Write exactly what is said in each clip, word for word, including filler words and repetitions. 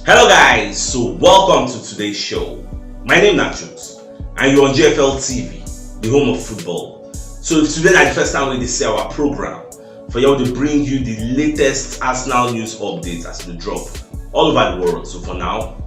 Hello guys, so welcome to today's show. My name na Chooks and you're on G F L T V, the home of football. So if today na the first time wey you dey see our program, for here we dey bring you the latest Arsenal news updates as e dey drop all over the world. So for now,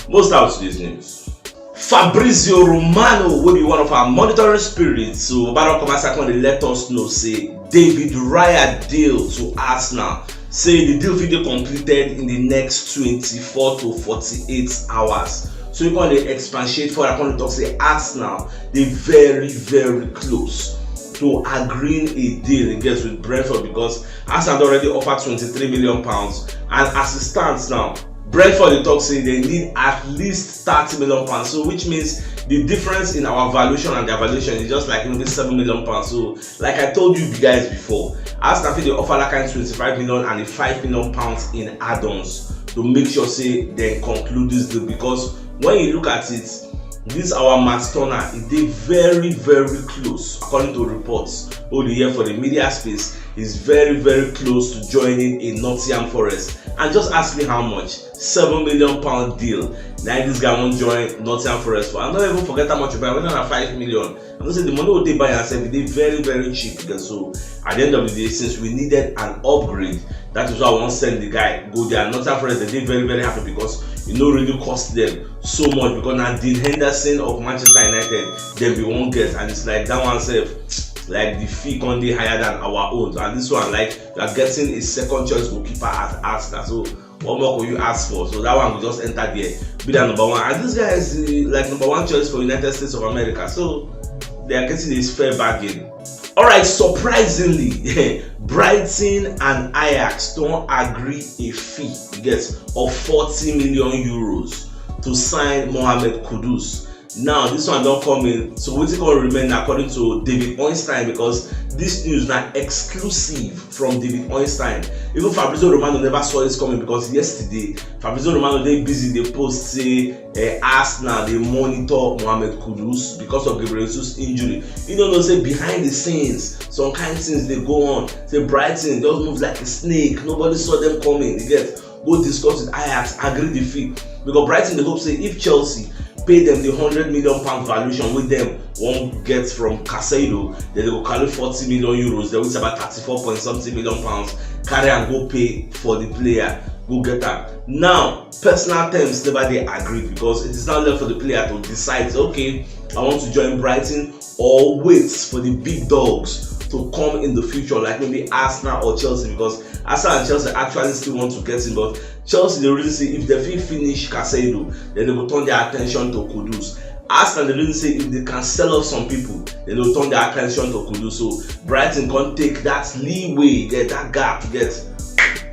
most out today's news. Fabrizio Romano, wey be one of our monitoring spirits, so Baba don come outside come dey let us know say David Raya deal to Arsenal, say the deal fit dey completed in the next twenty-four to forty-eight hours. So he come dey expatiate further, come dey talk say Arsenal dey very, very close to agreeing a deal against with Brentford, because Arsenal don already offer twenty-three million pounds, and as it stands now, Brentford dey talk say they need at least thirty million pounds. So which means the difference in our valuation and their valuation is just like maybe seven million pounds. So like I told you guys before, Arsenal fit dey offer that kind twenty-five million and a five million pounds in add-ons to make sure say they conclude this deal, because when you look at it, this our Max Turner, e dey very, very close, according to reports wey we dey hear for the media space, is very, very close to joining a Nottingham Forest. And just ask me how much. Seven million pound deal. Now this guy wan join Nottingham Forest for. I no even forget how much you buy. Whether na five million. I know say the money wey dey buy am sef, e dey very, very cheap. Because so at the end of the day, since we needed an upgrade, that is why I wan send the guy go there. Nottingham Forest, they dey very, very happy because e no really cost them so much, because na Dean Henderson of Manchester United dem be wan get, and it's like that one sef, like the fee come dey higher than our own. And this one, like, you are getting a second choice goalkeeper at Arsenal. So what more could you ask for? So that one go just enter there, be that number one. And this guy is the, like, number one choice for United States of America. So they are getting a fair bargain. All right, surprisingly, Brighton and Ajax don agree a fee, you get, of forty million euros to sign Mohamed Kudus. Now this one don come in, so wetin come remain na according to David Ornstein, because this news na exclusive from David Ornstein. Even Fabrizio Romano never saw this coming, because yesterday Fabrizio Romano dey busy dey post say uh, Arsenal dey monitor Mohamed Kudus because of Gabriel Jesus injury. You don't know say behind the scenes some kind things dey go on. Say Brighton just move like a snake, nobody saw them coming. You get, go discuss with Ajax, agree the fee, because Brighton dey hope say if Chelsea pay them the hundred million pound valuation wey dem wan get from Caicedo, then they go carry forty million euros, then which is about thirty-four point something million pounds, carry and go pay for the player, go get am. Now personal terms never dey agreed, because it is now left for the player to decide say, okay, I want to join Brighton, or wait for the big dogs to come in the future, like maybe Arsenal or Chelsea, because Arsenal and Chelsea actually still want to get him, but Chelsea dey reason say if they fit finish Caicedo, then they go turn their attention to Kudus. Arsenal dey reason say if they can sell off some people, then they go turn their attention to Kudus. So Brighton come take that leeway, get that gap, get,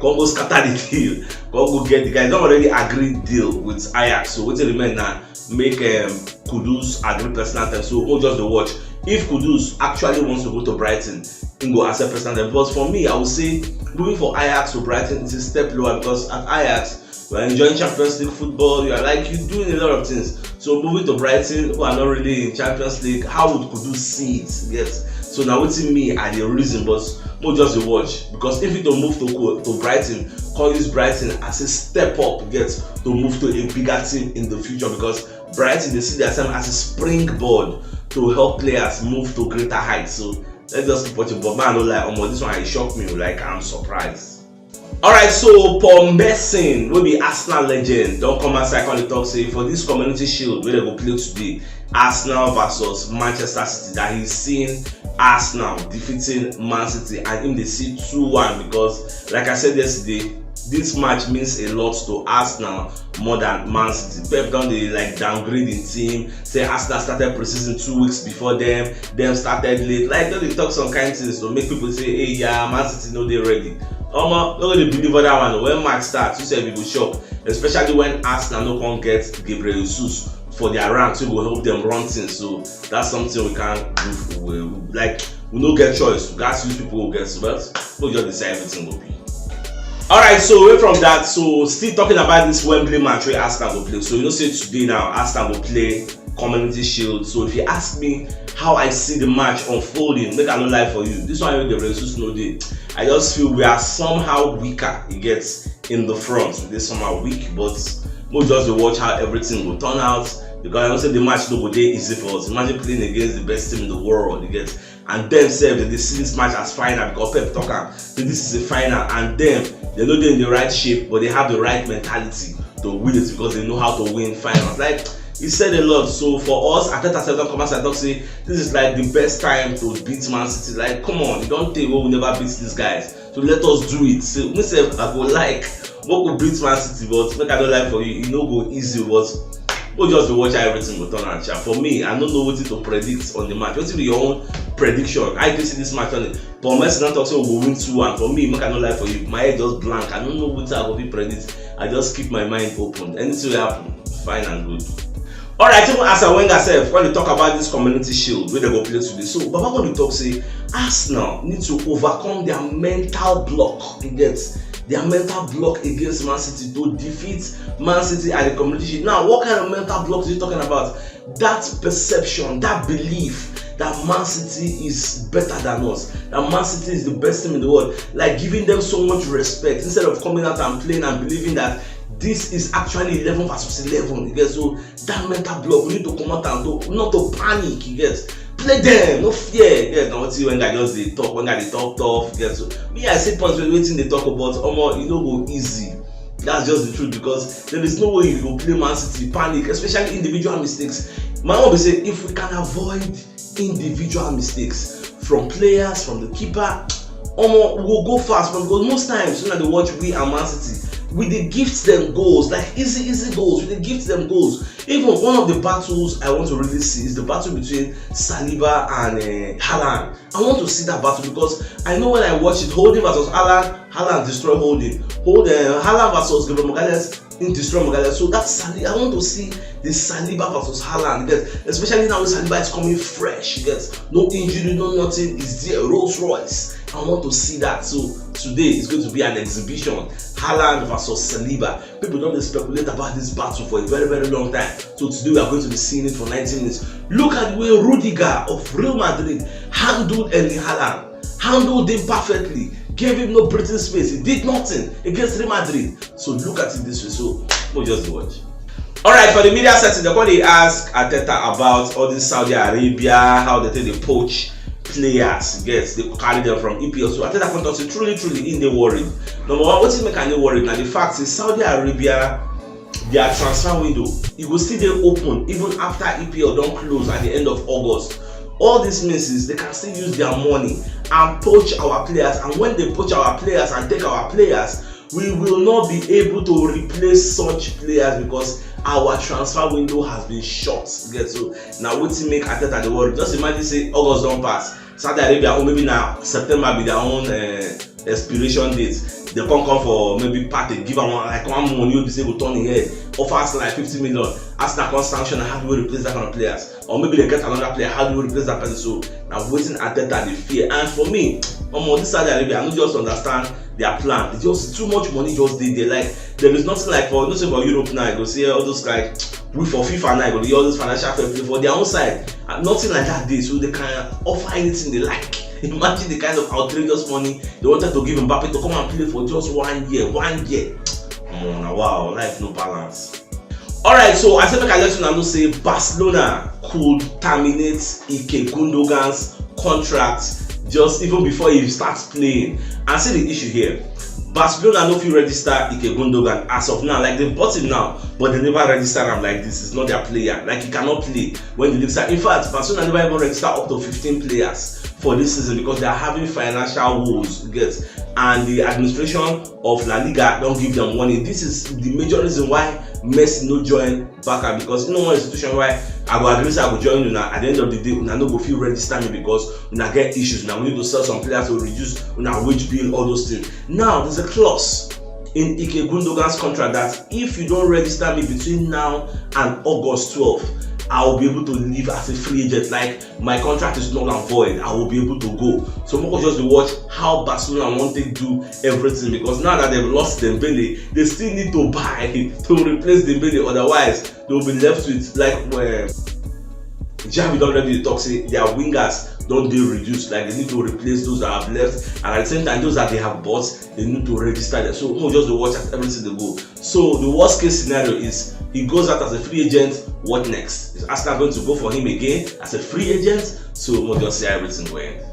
come go scatter the deal, come go get the guy. They don already agree deal with Ajax, so wetin remain na make um, Kudus agree personal terms. So we'll just dey watch. If Kudus actually wants to go to Brighton, he go accept personal terms. But for me, I would say moving for Ajax to Brighton is a step lower, because at Ajax, we're enjoying Champions League football. You are, like, you're doing a lot of things. So moving to Brighton, who are not really in Champions League, how would Kudus see it? Yes. So now wetin me I dey reason, but we'll just dey watch, because if he to move to to Brighton, come use Brighton as a step up, get, to move to a bigger team in the future, because Brighton dey see their time as a springboard to help players move to greater heights. So let's just keep watching. But man, no lie, omo, this one e shock me. Like, I'm surprised. All right, so Paul Merson, wey be Arsenal legend, don come outside come dey talk say for this Community Shield wey dem go play today, Arsenal versus Manchester City, that he's seen Arsenal defeating Man City, and him dey see two one, because like I said yesterday, this match means a lot to Arsenal more than Man City. Pep don dey, like, downgrade him team, say Arsenal started pre-season two weeks before them, them started late. Like, don dey talk some kind things to make people say, hey, yeah, Man City no dey ready. Omo, no go dey believe other one. When match start, you sef you go shock, especially when Arsenal no come get Gabriel Jesus for their ranks wey go help them run things. So that's something we can't do. We, like, we no get choice. We gats use people who get, but we just decide everything go be. All right, so away from that, so still talking about this Wembley match wey Arsenal go play. So you know say today now Arsenal go play Community Shield. So if you ask me how I see the match unfolding, make I no lie for you, this one wey Gabriel Jesus no dey, I just feel we are somehow weaker against in the front. This summer week, but we'll just watch how everything will turn out, because I know say the match no go dey easy for us. Imagine playing against the best team in the world, you get, and dem sef, they dey see this match as final, because Pep talk am say this is a final, and dem, they no dey in the right shape, but they have the right mentality to win it because they know how to win finals. Like, he said a lot. So for us, Arteta sef don come outside talk say this is, like, the best time to beat Man City. Like, come on, e don tey wey we never beat these guys. So let us do it. So me sef, I go like, make we beat Man City, but make I no lie for you, e no go easy. But we just dey watch how everything go turn out sha. For me, I no know wetin to predict on the match. Wetin be your own prediction? How you take see this match? Paul Merson don talk say we go win two one. For me, make I no lie for you, my head just blank. I no know wetin I go fit predict. I just keep my mind open. Anything wey happen, fine and good. Alright, even Arsene Wenger sef, when they talk about this Community Shield wey they go play today, so Baba come dey talk say Arsenal need to overcome their mental block. You get, their mental block against Man City to defeat Man City at the Community Shield. Now, what kind of mental block is he talking about? That perception, that belief that Man City is better than us, that Man City is the best team in the world, like, giving them so much respect instead of coming out and playing and believing that this is actually eleven versus eleven. You get, so that mental block, we need to come out and to, not to panic. You get, play them, no fear. You get, now see when I just dey talk, when I dey talk tough. You get, so me, I see points wey wetin they talk about, omo, e no go easy. That's just the truth, because there is no way you go play Man City, panic, especially individual mistakes. My own be say, if we can avoid individual mistakes from players, from the keeper, omo, we go go fast. But because most times when I dey watch we and Man City, we dey gift them goals, like, easy, easy goals. We dey gift them goals. Even one of the battles I want to really see is the battle between Saliba and uh, Haaland. I want to see that battle because I know when I watch it, Holding versus Haaland, Haaland destroy Holding. Hold uh, Haaland versus Gabriel Magalhaes, he destroy Magalhaes. So that's Saliba. I want to see the Saliba versus Haaland. You get, especially now when Saliba is coming fresh. You get, no injury, no nothing. Is there, Rolls Royce? I want to see that. So today is going to be an exhibition. Haaland versus Saliba. People don dey speculate about this battle for a very, very long time. So today we are going to be seeing it for ninety minutes. Look at the way Rudiger of Real Madrid handled Erling Haaland. Handled him perfectly. Gave him no breathing space. He did nothing against Real Madrid. So look at it this way. So we'll just watch. Alright, for the media setting, they come dey ask Arteta about all this Saudi Arabia, how they take dey poach players, get, they carry them from E P L. So Arteta come talk say, truly, truly, he dey worried. Number one, wetin make am dey worried na the fact say Saudi Arabia, their transfer window, e go still dey open even after E P L don close at the end of August. All this means is they can still use their money and poach our players. And when they poach our players and take our players, we will not be able to replace such players because our transfer window has been shut. You get, so na wetin make Arteta dey worry. Just imagine say August don pass, Saudi Arabia own, maybe na September be their own uh, expiration date. They come come for maybe Partey, give am one, like, one money wey be say go turn him head. Offer Arsenal like fifty million. Arsenal come sanction, how do we replace that kind of players? Or maybe they get another player, how do we replace that person? So na wetin Arteta dey fear. And for me, omo, this Saudi Arabia, I no just understand their plan. It's just too much money just dey there. Like, there is nothing like for, no say for Europe now, you go see all those, like, we for FIFA now, you go dey all those financial fair play for their own side. And nothing like that dey, so they can offer anything they like. Imagine the kind of outrageous money they wanted to give Mbappe to come and play for just one year, one year. Omo, na wow, life no balance. Alright, so I say make I let una know say Barcelona could terminate Ilkay Gundogan's contract just even before he starts playing. And see the issue here. Barcelona no fit register Ilkay Gundogan as of now. Like, they bought him now, but they never register him like this. It's not their player. Like, he cannot play when the league start. In fact, Barcelona never even register up to fifteen players for this season because they are having financial woes, you get, and the administration of La Liga don give them warning. This is the major reason why Messi no join Barca, because no one institution why I go agree say I go join una. At the end of the day, una no go fit register me because una get issues. Una, we need to sell some players to reduce una wage bill, all those things. Now, there's a clause in Ilkay Gundogan's contract that if you don't register me between now and August twelfth, I will be able to leave as a free agent. Like, my contract is null and void. I will be able to go. So make we just dey watch how Barcelona want to do everything, because now that they've lost Dembele, they still need to buy to replace Dembele. Otherwise, they'll be left with, like, uh, Xavi don already talk say their wingers don dey reduced, like, they need to replace those that have left, and at the same time, those that they have bought, they need to register them. So we just dey watch as everything dey go. So the worst case scenario is he goes out as a free agent. What next? Is Arsenal going to go for him again as a free agent? So we'll just see how everything go end.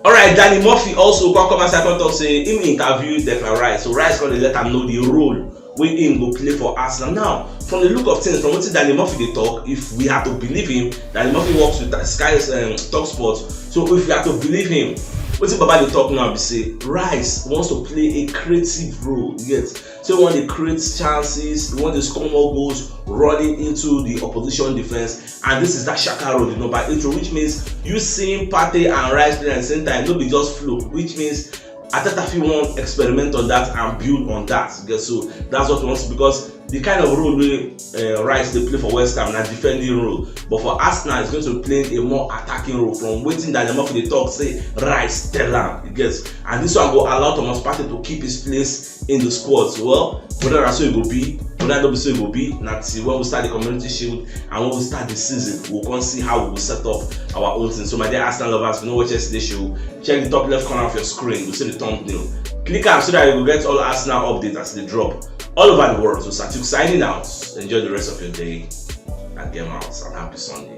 All right, Danny Murphy also come come outside come talk say him interview Declan Rice. So Rice come dey let am know the role wey him go play for Arsenal. Now, from the look of things, from wetin Danny Murphy dey talk, if we have to believe him, Danny Murphy works with Sky um, Talk Sports. So if we have to believe him, wetin Baba dey talk now be say Rice wants to play a creative role. You get? So he wan dey create chances, he wan dey score more goals, running into the opposition defense. And this is that Xhaka role, the number eight role, which means you seeing Partey and Rice playing at the same time, no be just fluke, which means Arteta fit wan experiment on that and build on that. You get? So that's what we want to, because the kind of role wey uh, Rice dey play for West Ham na defending role, but for Arsenal, he's going to play a more attacking role from wetin Danny Murphy dey talk say Rice tell am. You get? And this one go allow Thomas Partey to keep his place in the squad. So, well, whether na so e go be, whether no be so e go be, na till when we start the Community Shield and when we start the season, we'll come see how we will set up our own thing. So my dear Arsenal lovers, if you no watch yesterday show, check the top left corner of your screen. You see the thumbnail. Click am so that you will get all Arsenal updates as they drop all over the world. So Satuk signing out. Enjoy the rest of your day. And game out. And happy Sunday.